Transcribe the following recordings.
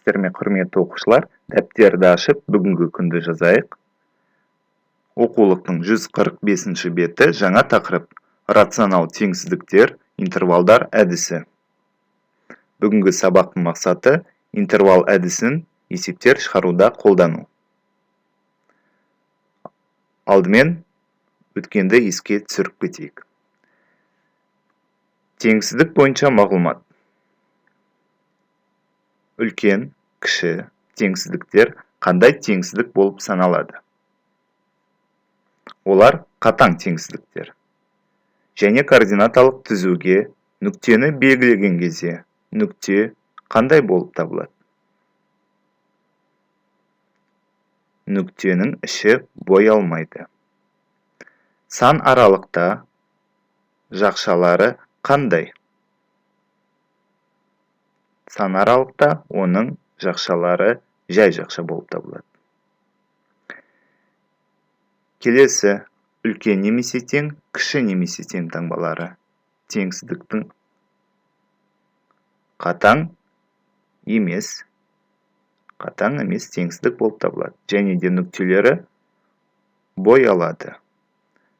Сәлеметсіздер ме, құрметті оқушылар! Дәптерді ашып, бүгінгі күнді жазайық. Оқулықтың 145 беті, жаңа тақырып: рационал теңсіздіктер, интервалдар әдісі. Бүгінгі сабақтың мақсаты интервал әдісін есептер шығаруда қолдану. Алдымен өткенді еске түсіріп кетейік. Теңсіздік бойынша мағлұмат. Үлкен, кіші теңсіздіктер қандай теңсіздік болып саналады? Олар қатаң теңсіздіктер. Және координаталық түзуге нүктені белгілеген кезде нүкте қандай болып табылады? Нүктенің іші боялмайды. Сан аралықта жақшалары қандай? Сан аралықта оның жақшалары жай жақша болып табылады. Келесі үлкен немесе тең, кіші немесе тең таңбалары. Теңсіздіктің қатаң емес теңсіздік болып табылады. Және де нүктелері боялады.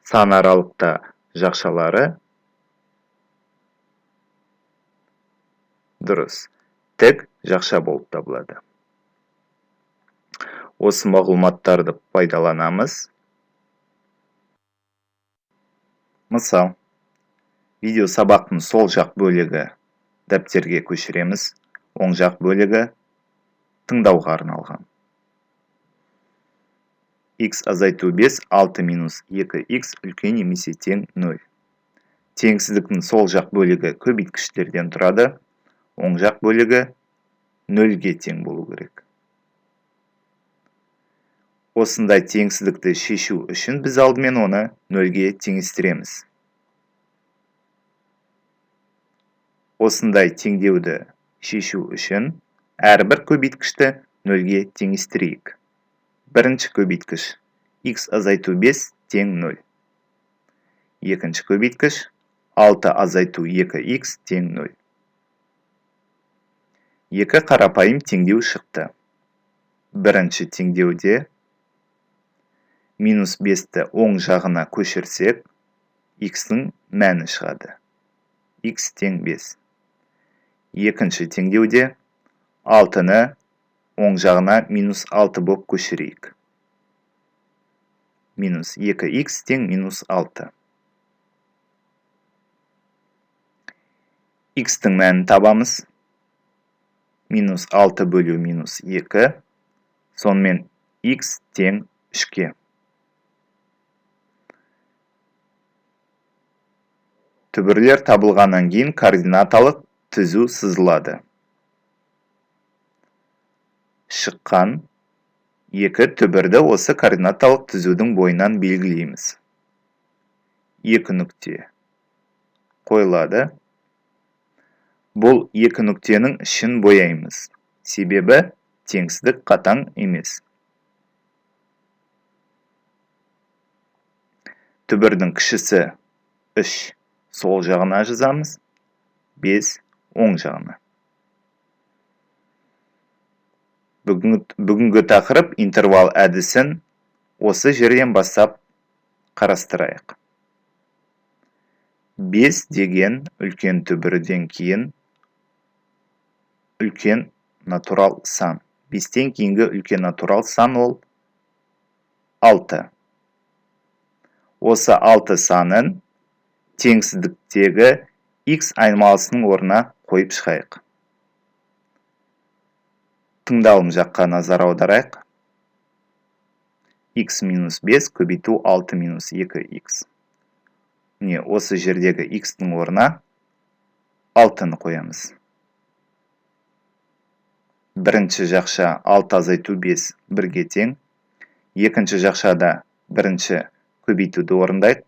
Сан аралықта жақшалары дұрыс, тік жақша болып табылады. Осы мағлұматтарды пайдаланамыз. Мысал, видео сабақтың сол жақ бөлігі дәптерге көшіреміз, оң жақ бөлігі тыңдауға арналған. X азайту 5, 6 минус 2x үлкен немесе тең 0. Теңсіздіктің сол жақ бөлігі көбейткіштерден тұрады, оң жақ бөлігі 0-ге тең болу керек. Осындай теңсіздікті шешу үшін біз алдымен оны 0-ге теңестіреміз. Осындай теңдеуді шешу үшін әрбір көбейткішті 0-ге теңестірейік. Бірінші көбейткіш x азайту 5 тең 0. Екінші көбейткіш 6 азайту 2x тең 0. Екі қарапайым теңдеу шықты. Бірінші теңдеуде минус 5-ті оң жағына көшірсек, x-ің мәні шығады. X тең 5. Екінші теңдеуде 6-ны оң жағына минус 6 болып көшірейік. Минус 2x тең минус 6. X-тің мәнін табамыз. Минус 6 бөлу минус 2, сонымен x тең 3-ке. Түбірлер табылғаннан кейін координаталық түзу сызылады. Шыққан екі түбірді осы координаталық түзудің бойынан белгілейміз. Екі нүкте қойылады. Бұл екі нүктенің ішін бояймыз. Себебі теңсіздік қатаң емес. Түбірдің кішісі 3 сол жағына жазамыз, 5 оң жағына. Бүгінгі тақырып интервал әдісін осы жерден бастап қарастырайық. 5 деген үлкен түбірден кейін үлкен натурал сан. 5-тен кейінгі үлкен натурал сан ол 6. Осы 6 санын теңсіздіктегі x айнымалысының орнына қойып шығайық. Тыңдалым жаққа назар аударайық. X минус 5 көбейту 6 минус 2x. Міне, осы жердегі x-тің орнына 6-ны қоямыз. Бірінші жақша 6 азайту 5 бірге тең. Екінші жақшада бірінші көбейтуді орындайық.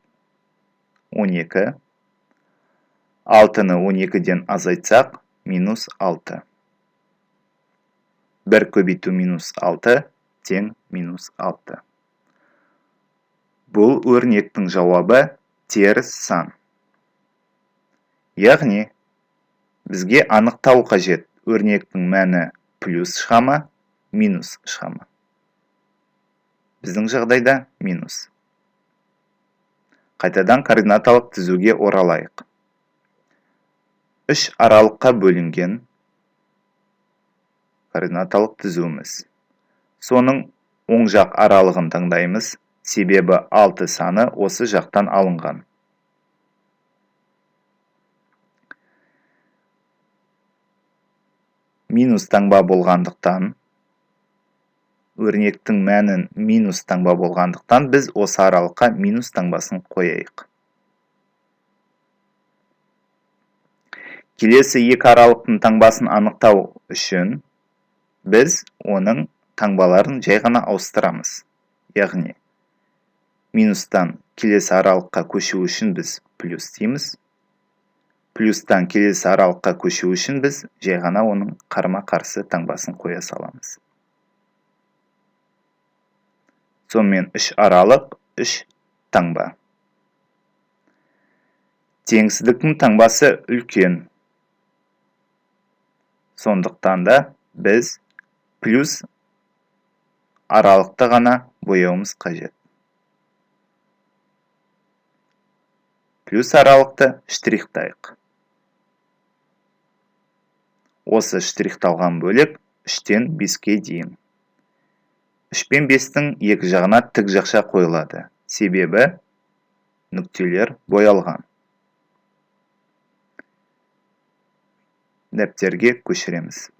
12. 6-ны 12-ден азайтсақ, минус 6. 1 көбейту минус 6 тең минус 6. Бұл өрнектің жауабы теріс сан. Яғни, бізге анықтау қажет өрнектің мәні Плюс шыға ма, минус шыға ма? Біздің жағдайда минус. Қайтадан координаталық тізуге оралайық. Үш аралыққа бөлінген координаталық тізуіміз. Соның оң жақ аралығын таңдаймыз, себебі 6 саны осы жақтан алынған. Минус таңба болғандықтан, өрнектің мәнін минус таңба болғандықтан, біз осы аралыққа минус таңбасын қояйық. Келесі екі аралықтың таңбасын анықтау үшін біз оның таңбаларын жай ғана ауыстырамыз. Яғни, минустан келесі аралыққа көшу үшін біз плюс дейміз. Плюстан келесі аралыққа көшу үшін біз жай ғана оның қарама-қарсы таңбасын қоя саламыз. Сонымен үш аралық, үш таңба. Теңсіздіктің таңбасы үлкен. Сондықтан да біз плюс аралықты ғана бояуымыз қажет. Плюс аралықты штрихтайық. Осы штрихталған бөлік 3-тен 5-ке дейін. 3 пен 5-тің екі жағына тік жақша қойылады, себебі нүктелер боялған. Дәптерге көшіреміз.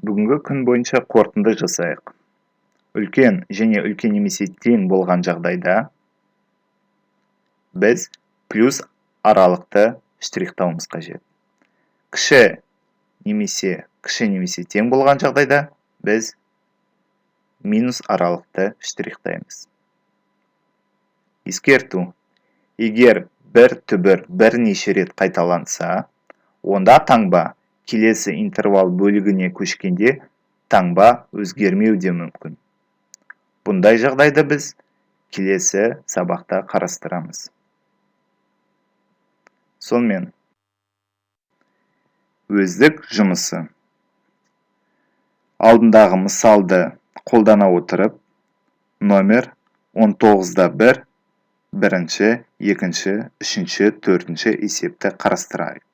Бүгінгі күн бойынша қорытынды жасайық. Үлкен және үлкен немесе тең болған жағдайда біз плюс аралықты штрихтауымыз қажет. Кіші немесе тең болған жағдайда біз минус аралықты штрихтаймыз. Ескерту. Егер бір түбір бірнеше рет қайталанса, онда таңба келесі интервал бөлігіне көшкенде таңба өзгермеуі де мүмкін. Бұндай жағдайды біз келесі сабақта қарастырамыз. Сонымен, өздік жұмысы. Алдындағы мысалды қолдана отырып, номер 19-да 1, бірінші, екінші, үшінші, төртінші есепті қарастырайық.